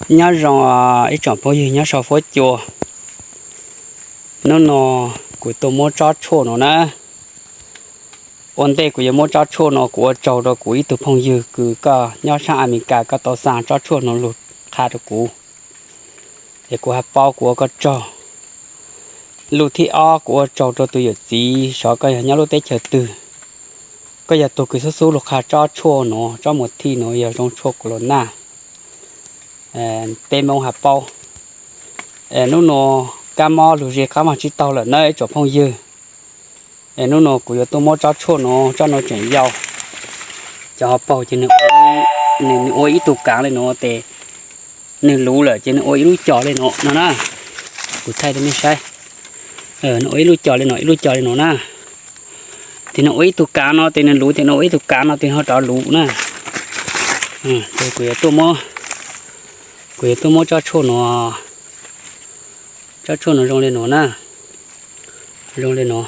Nyob zoo ib tsoom phooj ywg nyob sau fuab cua. Hnub no kuv tuaj muab tsob tshuaj no na. Ua ntej kuv yuav muab tsob tshuaj no kuv ua tsaug rau kuv ib tug phooj ywg kws koj nyob sab Amelikas koj tau xa tsob tshuaj no lug qha rau kuv, es kuv has paub kuv ua koj tsaug. Lub thib ob kuv ua tsaug rau tus yawm txiv, xyov koj yog nyob lub teb chaws twg, koj yog tug kws xub xub lug qha tsob tshuaj no, tsob muas thij no yog zoo tshuaj kos los naj, peb Moob has paub. Hnub no kab mob lug ze qab mob tsib taug lawm na ib tsoom phooj ywg. Hnub no kuv yuav tuaj muab tsob tshuaj no, tsob no tseem yau. Cov hauv paug ces nws ua ib tug kaav le no tes, nws luv lawm ces nws ua ib lub cos le no no na. Kuv thaij rau mej saib, nws ua ib lub cos le no, ib lub cos le no na. Tes nws ua ib tug kaav no tes nws luv, tes nws ua ib tug kaav no tes ho rov luv na. Kuv yuav tuaj muab, kuv yuav tuaj muab tsob tshuaj no, tsob tshuaj no zoo le no na. Zoo le no,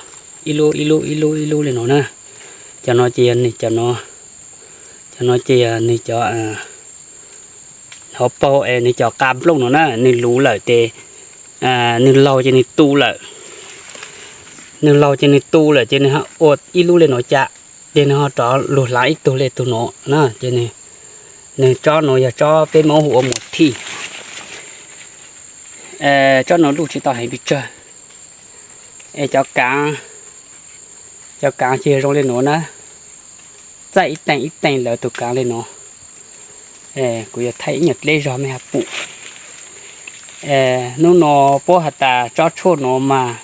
ib lub ib lub ib lub ib lub le no na. Cov no ces yog nws cov no, cov no ces yog nws cov hauv paug es nws cov qa nplooj no na, nws luv lawm tes, nws laug ces nws tu lawm. Nws laug ces nws tu lawm ces nws ua ib lub le no cas, ces nws ho rov lug hlaav ib tug le tug no na. Ces nws tsob no yog tsob peb Moob hu ua muas thij. Tsob no luj tsis tau heev pes tsawg. Es cov kaav, cov kaav ces yog zoo le no na, txaij ib teem ib teem lawv tus kaav le no. Kuv yuav thaij ib nyuag dleb zog mej has pum. Hnub no puab has tas tsob tshuaj no mas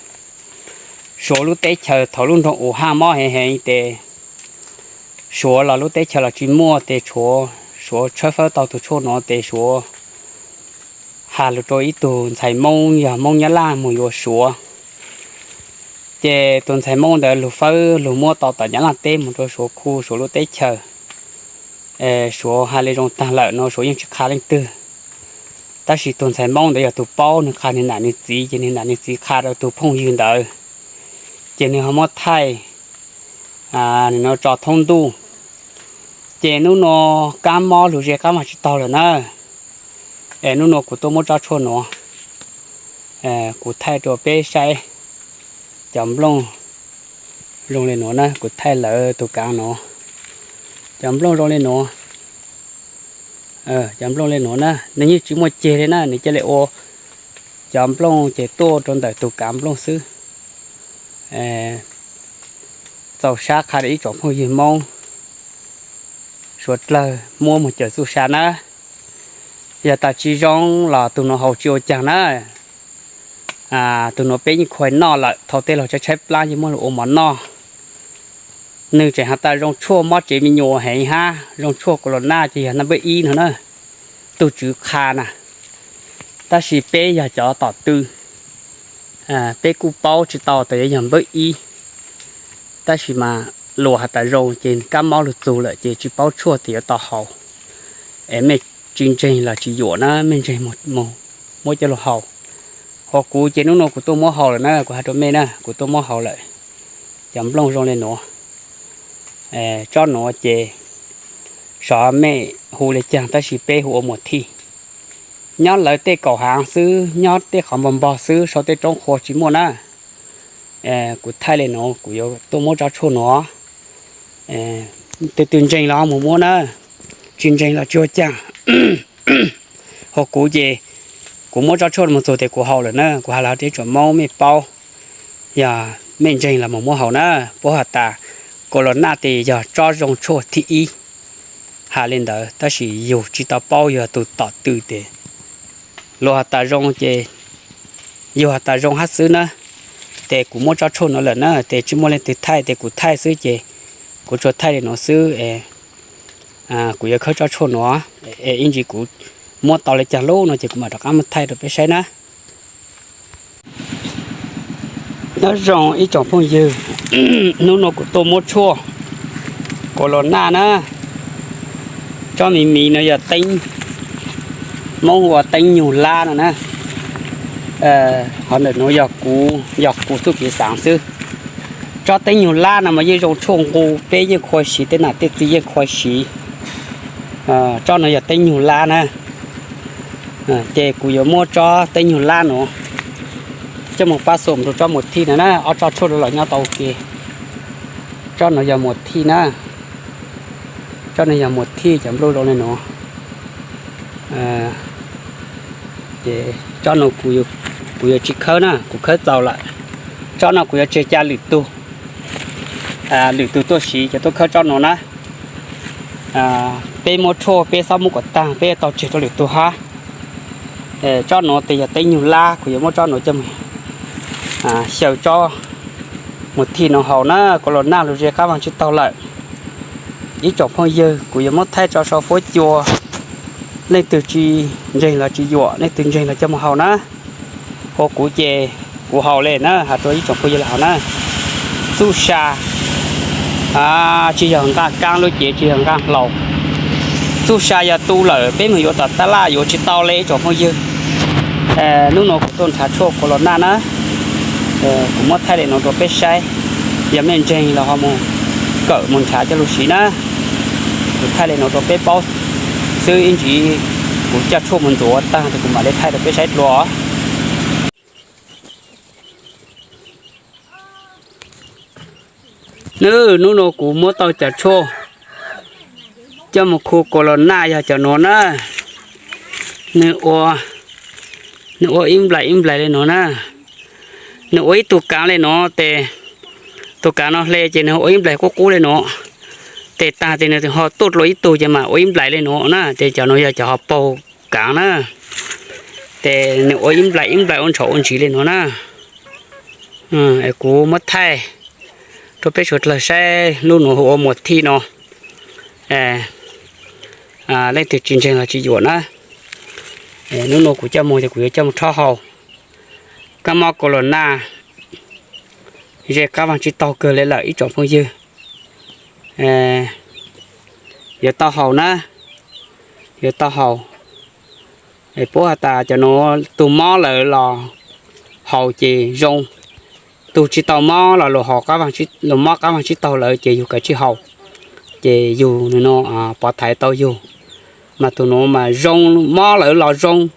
Suav lub teb chaws thaum lub nroog Wuhan mob heev heev tes Suav los lub teb chaws los tsis muaj tes tshuav Suav tshawb fawb tau tus tshuaj no tes Suav has lug rau ib tug ntxhais Moob yog Moob Nyab Laj moog yuav Suav. Ces tus ntxhais Moob ntawd lug fawb lug muab tau tom Nyab Laj teb moog rau Suav khu Suav lub teb chaws. Suav has le zoo taag lawm no Suav yeej tsis qha leej twg. Tab sis tus ntxhais Moob ntawd yog tus paub, nwg qha nwg nam nwg txiv, ces nwg nam nwg txiv qha rau tus phooj ywg ntawd, ces nwg ho muab thaij, nwg no tso thoob ntuj. Ces hnub no kab mob lug ze qab mob tsis taug lawm na. Es hnub no kuv tuaj muab tsob tshuaj no, kuv thaij rau peb saib. Cov nplooj zoo le no na, kuv thaij lawv tus kaav no. Cov nplooj zoo le no, cov nplooj le no na, nws yeej tsis muaj ceg le na, nws ca le ua cov nplooj ces tuaj rau ntawm tus kaav nplooj xwb. Txaus sab qha rau ib tsoom phooj ywg Moob suav dlawg muab moog cawm txuj sa na. Yog tas tsis zoo los tug nuav haus tsis ua caag na. Tug nuav peb yeej khuas noj lawm, thaus tej laug tshaib tshaib plaab yeej muab lug ua mov noj. Nwg tseem has tas zoo tshuaj mob tsev me nyuam heev hab zoo tshuaj kos los naj ces yog naj npawb ib no na, tug tswv qha na. Tab sis peb yog cov tom tw, peb kuj paub tsis tau tas yuav yog npawb ib. Tab sis mas luas has tas zoo ces kab mob lug txug lawm ces tsis paub tshuaj tas yuav tau haus. Es mej tsis ntseeg los tsis yuam na, mej ntseeg muab coj lug haus. Ho kuv ces hnub no kuv tuaj muab haus lawm na, kuv has rua mej na, kuv tuaj muab haus lawm. Cov nplooj zoo le nuav, tsob nuav ces xyov mej hu le caag tab sis peb hu ua muas thij. Nyob lawv tej kaum haav xwb, nyob tej qhov npog npog xwb, sau tej roob qhua tsis muaj na. Kuv thaij le nuav, kuv yuav tuaj muab tsob tshuaj nuav. Tug tw ntseeg los mus muab na, tsis ntseeg los tsis ua caag. Ho kuv ces kuv muab tsob tshuaj mus txug tes kuv haus lawm na, kuv has los rau ib tsoom Moob mej paub, yog mej ntseeg los mus muab haus na. Puab has tas kos los naj tes yog tsob zoo tshuaj thib ib, has le ntawd tab sis yug tsis tau paub, yug tug tom tw tes luas has tas zoo ces yug has tas zoo hab xwb na. Tes kuv muab tsob tshuaj nuav lawm na, tes tsis muaj leej twg thaij tes kuv thaij xwb ces kuv tsuas thaij le nuav xwb. Kuv yuav khawb tsob tshuaj nuav, ib ntsis kuv muab tau le caag lub no ces kuv mam rov qab muab thaij rau peb saib na. Nyob zoo ib tsoom phooj ywg, hnub no kuv tuaj muab tshuaj kos los naj na. Tsob miv miv no yog teeb, Moob hu ua teeb nyug lab no na. Ho ntawm nuav yog kuv, yog kuv txuj kev xaav xwb. Tsob teeb nyug lab no mas yeej zoo tshuaj nqus, peb yeej khuv siv, tej nam tej txiv yeej khuv siv. Tsob no yog teeb nyug lab na. Ces kuv yuav muab tsob teeb nyuag lab nuav coj moog pab xum rua tsob muas thij no na, ob tsob tshuaj lug los nyob tau ua ke. Tsob nuav yog muas thij na, tsob nuav yog muas thij cov nplooj zoo le nuav. Ces tsob nuav kuv yuav tsi khawb na, kuv khawb txaus lawm. Tsob nuav kuv yuav tseg ca lwm tug, lwm tug tuaj siv ces tuaj khawb tsob nuav na. Peb muab tshuaj peb xob muab kom taag, peb tau tseg rua lwm tug hab. Tsob nuav tes yog teeb nyuag lab, kuv yuav muab tsob nuav coj moog xyaw tsob muas thij nuav haus na, kuv los naj lug ze qab vaag tsib taug lawm. Ib tsoom phooj ywg, kuv yuav muab thaij tso sau fuab cua, leej twg tsi ntseeg los tsi yuam, leej twg ntseeg los coj moog haus na. Ua kuv ces kuv haus le na, has rua ib tsoom phooj ywg lawm haus na. Txuj sa tsi yog nqaj kaab lub cev, tsi yog nqaj hlau. Txuj sa yog tu lawm peb moog yuav tom taj laj yuav tsi tau le ib tsoom phooj ywg. Nub nuav kuv tuaj nrhav tshuaj kuv los naj na, kuv muab thaij le nuav rua peb saib, yog mej ntseeg los ho moog kawm moog nrhav coj lug siv na. Kuv thaij le nuav rua peb paub xwb, ib ntsis kuv coj tshuaj moog ntxuav taag tes kuv mam le thaij rua peb saib dlua. Nub, nub nuav kuv muab tau cov tshuaj coj moog khu kuv los naj yog cov nuav na. Nwg ua, nwg ua ib nplaim ib nplaim le nuav na. Nwg ua ib tug kaav le nuav tes, tug kaav nuav hle ces nwg ua ib nplaim qub qub le nuav. Tes taag tes nwg ho tuaj dlua ib tug ces mam ua ib nplaim le nuav na, ces cov nuav yog cov ho paug kaav na. Tes nwg ua ib nplaim ib nplaim ua ntshauv ua ntsiv le nuav na. Es kuv muab thaij rua peb suav dlawg saib lub nuav hu ua muas thij no. Leej twg tsi ntseeg los tsi yuam na. Nub nuav kuv coj moog ces kuv yuav coj moog rhaub haus. Kaab mob kuv los naj ze qaab vaag tsib taug kawg le lawm ib tsoom phooj ywg. Yuav tau haus na, yuav tau haus. Puab has tas cov nuav tug mob lawm los haus ces zoo, tug tsi tau mob los lug mob qaab vaag tsib taug lawm ces yug kav tsij haus, ces yug nwg nuav pov thaiv tau yug. Mas tug nuav mas zoo, mob lawm los zoo,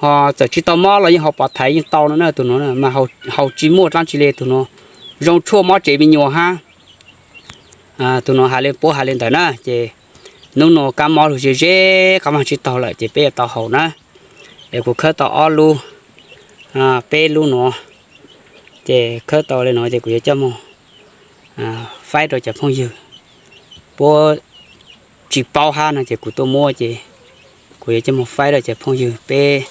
ho txawm tsi tau mob los yeej haus pov thaiv yeej tau no na. Tug nuav mas haus tsi muaj dlaab tsi le, tug nuav zoo tshuaj mob tsev me nyuam hab. Tug nuav has le puab has le ntawd na, ces nub nuav kaab mob lug ze ze qaab vaag tsib taug lawm ces peb yuav tau haus na. Es kuv khawb tau ob lub, peb lub nuav, ces khawb tau le nuav ces kuv yuav coj moog faib rua cov phooj ywg. Puab tsi paub hab no ces kuv tuaj muab ces kuv yuav coj moog faib rua cov phooj ywg peb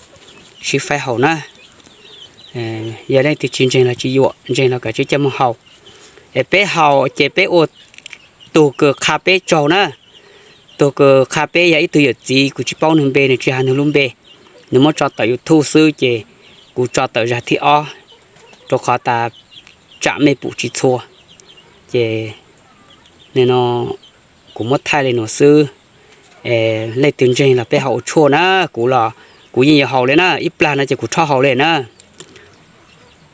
sib faib haus na. Yog leej twg tsi ntseeg los tsi yuam, ntseeg los kav tsij coj moog haus. Es peb haus ces peb ua tug kws qha peb tsaug na. Tug kws qha peb yog ib tug yawm txiv, kuv tsi paub nwg npe, nwg tsi has nwg lub npe. Nwg muab tso tawm YouTube xwb ces kuv tso tawm zag thib ob, rua qhov tas tsam mej pum tsi txhua. Ces no kuv muab thaij le nuav xwb. Leej twg ntseeg los peb haus ua tshuaj na, kuv los kuv yeej yuav haus le na, ib plag no ces kuv rhaub haus le na.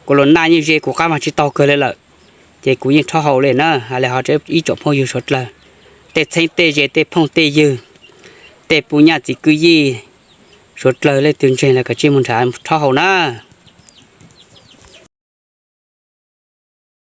Kuv los naj yeej ze kuv qaab vaag tsib taug kawg le lawm, ces kuv yeej rhaub haus le na. Has le hov rua ib tsoom phooj ywg suav dlawg, tej txheeb tej ze, tej phooj tej ywg, tej puj nyaj txiv kwj yij suav dlawg, leej twg ntseeg los kav tsij moog nrhav rhaub haus na.